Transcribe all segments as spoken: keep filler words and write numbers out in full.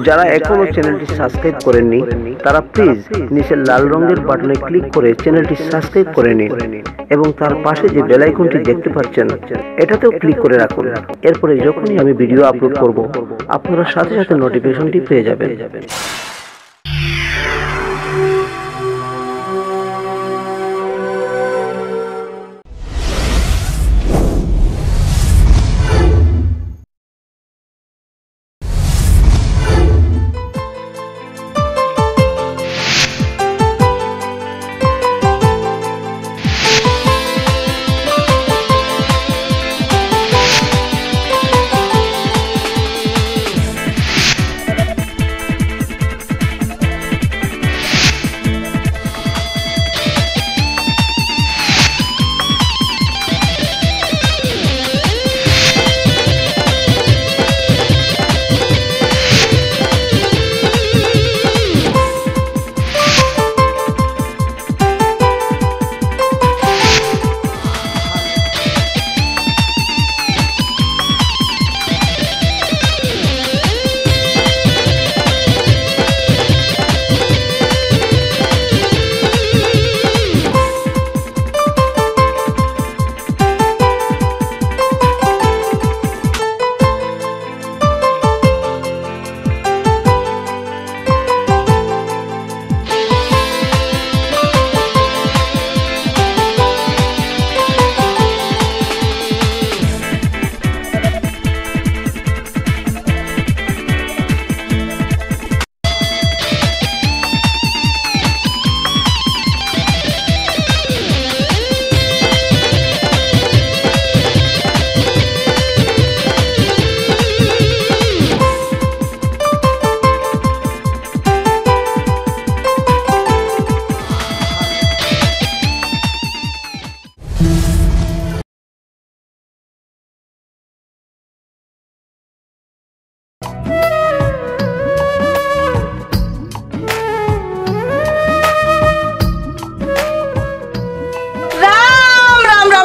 যারা এখনো চ্যানেলটি সাবস্ক্রাইব করেননি, তারা প্লিজ নিচের লাল রঙের বাটনে ক্লিক করে চ্যানেলটি সাবস্ক্রাইব করে নিন এবং তার পাশে যে বেল আইকনটি দেখতে পাচ্ছেন, এটাতেও ক্লিক করে রাখুন। এরপরে যখনই আমি ভিডিও আপলোড করব, আপনারা সাথে সাথে নোটিফিকেশনটি পেয়ে যাবেন।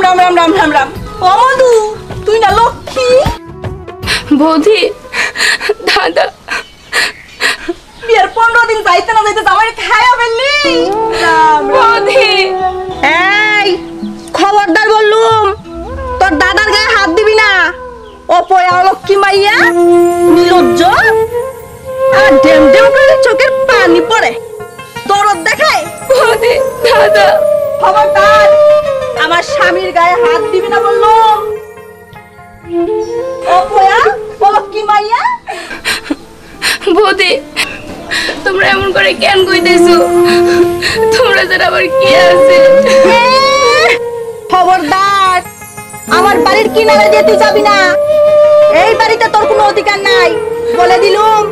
রাম, রাম, রাম, রাম। ও মধু, তুই না লক্ষ্মী। বৌদি, দাদা। বিয়ার পনেরো দিন যাইতে না যাইতে জামাই খাইয়া ফেললি। রাম, রাম। বৌদি। এই, খবরদার বললুম, তোর দাদার গায়ে হাত দিবি না। অপয়া অলক্ষ্মী মাইয়া, নির্লজ্জ, আর ডেম ডেম করে চোখের পানি পড়ে। দরদ দেখায়। বৌদি, দাদা। খবরদার, আমার স্বামীর গায়ে হাত দিবি না বললুম। অপয়া, অলক্ষ্মী মাইয়া। বৌদি, তোমরা এমন করে কেন কইতেছো? তোমরা ছাড়া আমার কে আছে? এ, খবরদার, আমার বাড়ির কিনারে দিয়ে তুই যাবি না। এই বাড়িতে তোর কোনো অধিকার নাই, বলে দিলুম।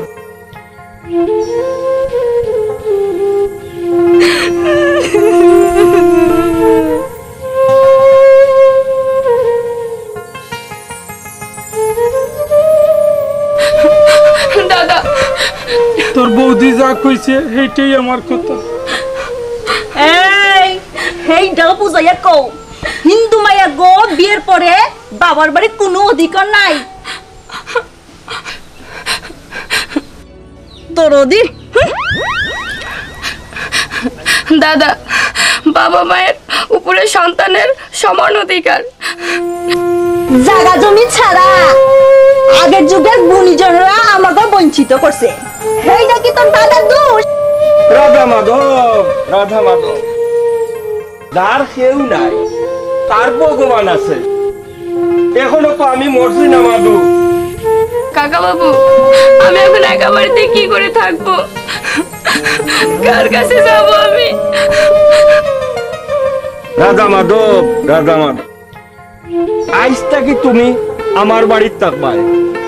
দাদা। তোর বৌদি যা কইছে, সেইটাই আমার কথা। এই, হেইডা বুঝাইয়া কও, হিন্দু মাইয়া গো, বিয়ের পরে বাবার বাড়ি কোনো অধিকার নাই। দরদি। দাদা, বাবা মায়ের উপরে সন্তানের সমান অধিকার। জাগা জমি ছাড়া আগের যুগের গুণীজনরা আমাকে বঞ্চিত করছে। হেইডা কি তোর দাদার দোষ? রাধা মাধব, রাধা মাধব। যার কেউ নাই, তার ভগবান আছে। এখনো তো আমি মরছি না, মাধু। কাকা বাবু, আমি এখন একা বাড়িতে কি করে থাকবো? কার কাছে যাবো আমি? রাধা মাধব, রাধা মাধব। আইজ থাকি তুমি আমার বাড়িত থাকবায়।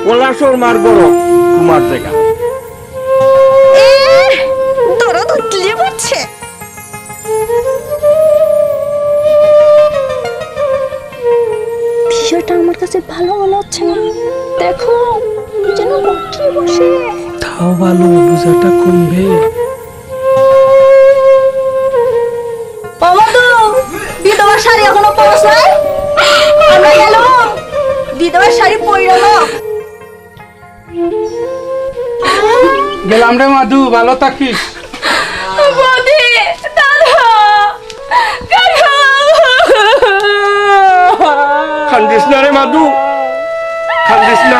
পলাশর মার ঘর তুমার জাগা। এ, দরদ উতলিয়া পড়ছে। বিষয়টা আমার কাছে ভালো মনে হচ্ছে না। দেখো, যেন বকিয়ে বসে। তাও ভালো, বুঝাটা কমবে। ও মধু, বিধবার শাড়ি এখনো পরস নাই? আমরা গেলাম, বিধবার শাড়ি পরলো না। গেলাম রে মাদু, ভালো থাকিস। বৌদি, দাদা, কাকা। কান্দিস না রে মাদু, কান্দিস না।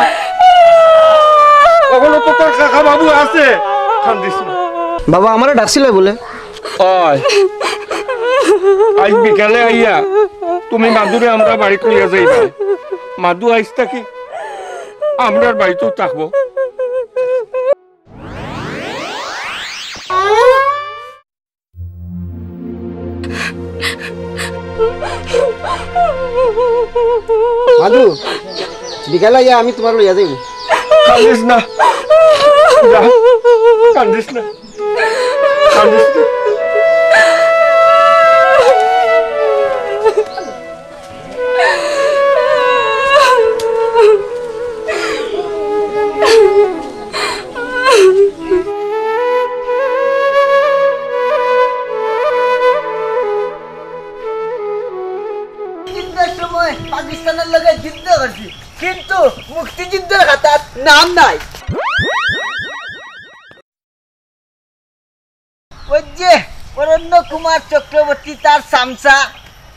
অখনো তো তোর কাকা বাবু আছে, কান্দিস না। বাবা, আমারে ডাকছিলে বুলে? অয়, আইজ বিকালে আইয়া তুমি মাদুরে আমরার বাড়িত লইয়া যাইবায়। মাদু আইজ থাকি আমরার বাড়িতউ থাকবো। মাদু, বিকালে আইয়া আমি তুমারে লইয়া যাইমু। কান্দিস না, যা, কান্দিস না, কান্দিস না। যুদ্ধর সময় পাকিস্তানর লগে যুদ্ধ করছি, কিন্তু মুক্তিযুদ্ধর খাতাত নাম নাই। ওই যে অরণ্য কুমার চক্রবর্তী, তার চামচা,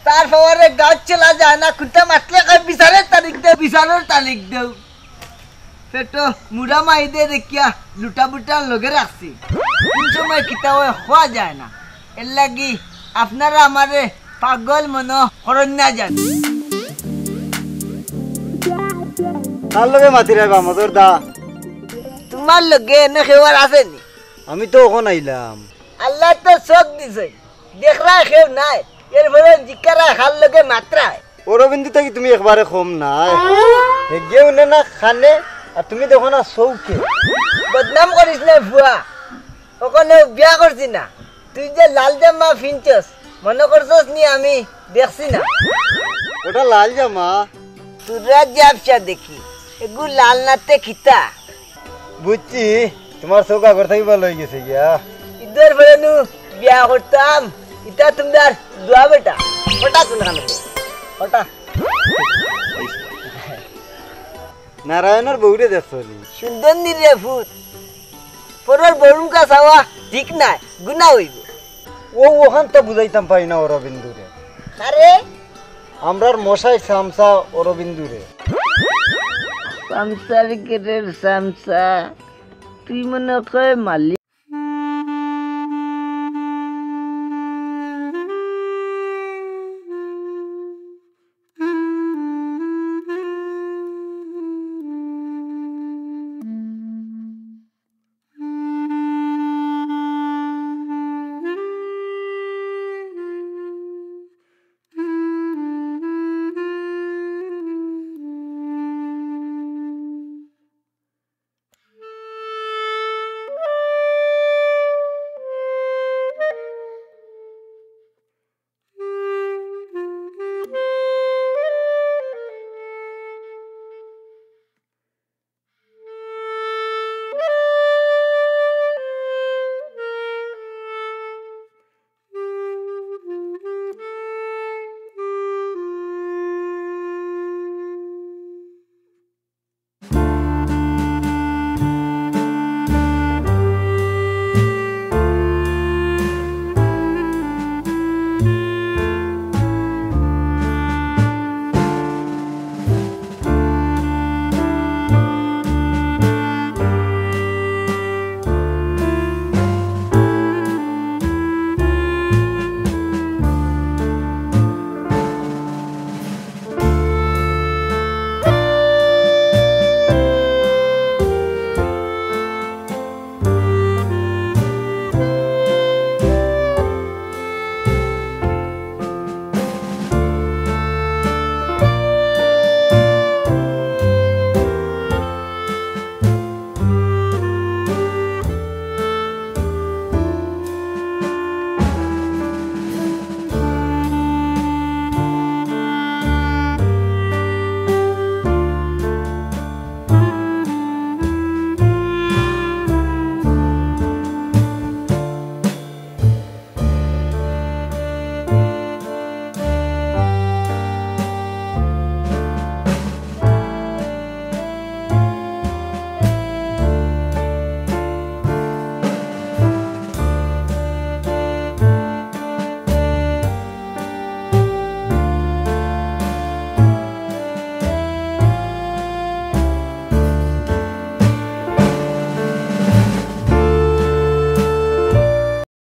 তার পাওয়ারে গাঁওত চলা যায় না, কুনটা মাতলে কয়, "বিচারর তারিখ দেও, বিচারর তারিখ দেও।" পেটো মুড়া মারি দে দেখিয়া লুটা বুটা লগে রাখছি। কুন সময় কিতা অয় কওয়া যায় না। এরলাগি আপনারা আমারে পাগল মনো করইন না জানি। কার লগে মাতিরায় বা মদর দা? তুমার লগে এনে কেউ আর আছে নি? আমি তো অখন আইলাম। আল্লায় তো চউখ দিছে, দেখরায় কেউ নাই, এরপরেও জিকারায় কার লগে মাতরায়। অরবিন্দু থাকি তুমি একবারে কম নায়। হেগিয়ে হুনে না কানে, আর তুমি দেখো না চউখে। বদনাম করিস না ফুয়া, অখনো বিয়া করছি না। তুই যে লাল জামা ফিনছস, মনো করছস নি আমি দেখছি না? ওটা লাল জামা। তোরা যে আবছা দেখি, এগু লাল নাতে কিতা? বুঝছি, তুমার চউখ আগর থাকি ভালা অইগেছে গিয়া। ইদর পরে নু বিয়া করতাম, ইতা তুমরার দোয়া বেটা। ওটা কোন কানে দে? ওটা। নারায়ণর বউরে দেখছো নি? সুন্দর নি রে ফুত। পরর বউর মুখা চাওয়া ঠিক নায়, গুনা অইবো। ও, অখান তো বুঝাইতাম পারি না অরবিন্দুরে। আরে? আমরার মশাই চামচা অরবিন্দুরে। চামচার ঘরের চামচা, তুই মনে কয় মালিক।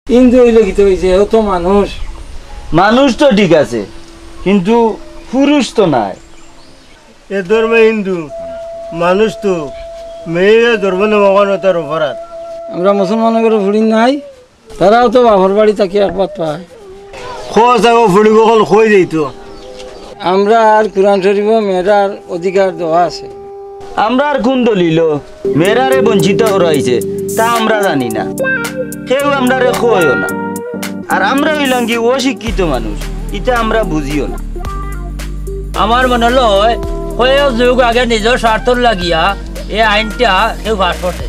হিন্দু অইলে কিতা অইছে, ও তো মানুষ। মানুষ তো ঠিক আছে, কিন্তু পুরুষ তো নায়। এ ধর্মে হিন্দু, মানুষ তো, মেয়ে ধর্ম নেওয়া তার অপরাধ। আমরা মুসলমানর ঘরো ফুড়ি নাই, তারাও তো বাপর বাড়ি থাকি এক ভাত পায়। খোঁজ আগো ফুড়ি অকল কই যাইতো। আমরার কুরআন শরীফো মেয়েরার অধিকার দেওয়া আছে। আমরার কুন দলিলো মেয়েরারে বঞ্চিত করা অইছে, তা আমরা জানি না। কেউ আমরারে কয়ও না। আর আমরা অইলাম কি অশিক্ষিত মানুষ, ইতা আমরা বুঝিও না। আমার মনে অয় কয়েক যুগ আগে নিজর স্বার্থর লাগিয়া এ আইনটা কেউ পাস করছে।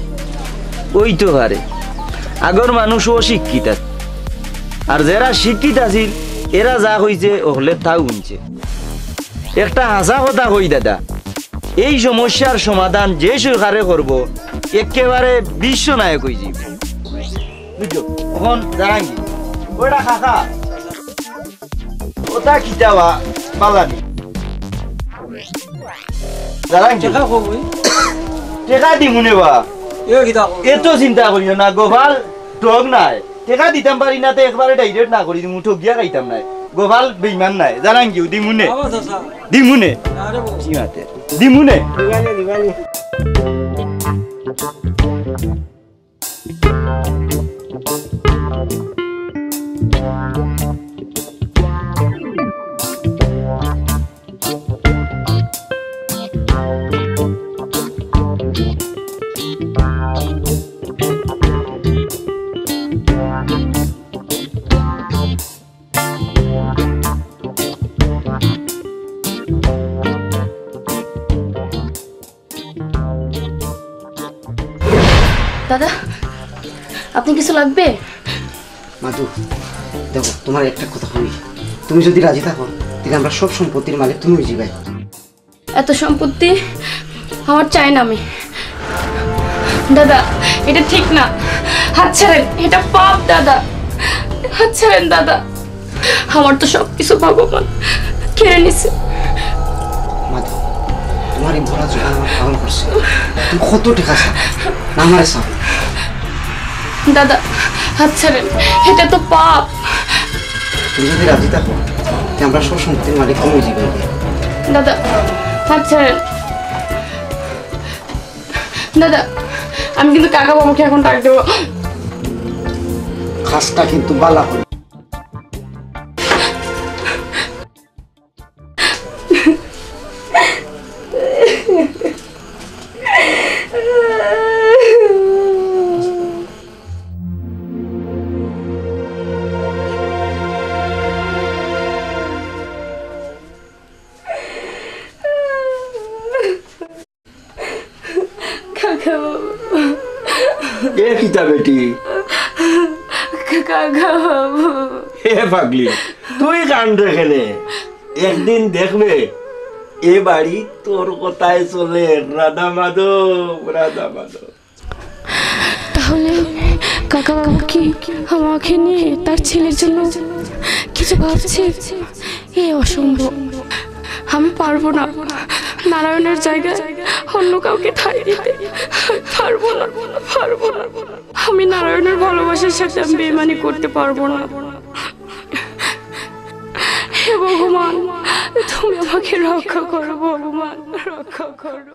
অইতো পারে, আগর মানুষ অশিক্ষিত আছিল, আর যেরা শিক্ষিত আছিল, এরা যা কইছে, অকলে তাউ হুনছে। একটা হাছা কথা কই দাদা, এই সমস্যার সমাধান যে সরকারে করবো, একেবারে বিশ্বনায়ক অইযিবো। বুঝছো? অখন জারাঙ্গি। ওটা কাকা। ওটা কিতা বা, বালানি। জারাঙ্গি। টেকা কই? টেকা দিমুনে বা। এ কিতা কই? এত চিন্তা করিও না, গোপাল ঠগ নায়। টেকা দিতাম পারি না, তে একবারে direct না করি দিমু, ঠগিয়া খাইতাম নায়। গোপাল বেইমান নায়, জারাঙ্গিও দিমুনে। বাবা চাচা। দিমুনে। আরে বাবা। কি মাতে? দিমুনে। দিবানি, দিবানি। দাদা, আপনি কিছু লাগবে? মাধু, দেখো, তোমার একটা কথা কই, তুমি যদি রাজি থাকো, তাহলে আমরা সব সম্পত্তির মালিক তুমি অইযিবায়। এত সম্পত্তি আমার চাই না আমি। দাদা, এটা ঠিক না। হাত ছাড়েন, এটা পাপ দাদা। হাত ছাড়েন দাদা। আমার তো সবকিছু ভগবান কেড়ে নিছে। মাধু, তোমার এই ভরা জবান আমার পাগল করছে। তুমি কত টেকা চাও? না, আমারে চাও। দাদা, হাত ছাড়েন, এটা তো পাপ। তুমি যদি রাজি থাকো, তে আমরা সব সম্পত্তির মালিক তুমি অইযিবায়। দাদা, হাত ছাড়েন। দাদা, আমি কিন্তু কাকা বাবুকে এখন ডাক দেবো। কাজটা কিন্তু বালা হয়। কাকা বাবু। এ কিতা বেটি? কাকা বাবু। এ পাগলি, তুই কান্দরে কেনে? একদিন দেখবে, এ বাড়ি তোর কথায় চলে। রাধা মাধব, রাধা মাধব। তাহলে কাকা বাবু কি আমাকে নিয়ে তার ছেলের জন্য কিছু ভাবছে? এ অসম্ভব, আমি পারবো না নারায়ণের জায়গায় অন্য কাউকে ঠাঁই দিতে। আমি পারবো না, পারবো না। আমি নারায়ণের ভালোবাসার সাথে আমি বেইমানি করতে পারবো না। হে ভগবান, তুমি আমাকে রক্ষা করো ভগবান, রক্ষা করো।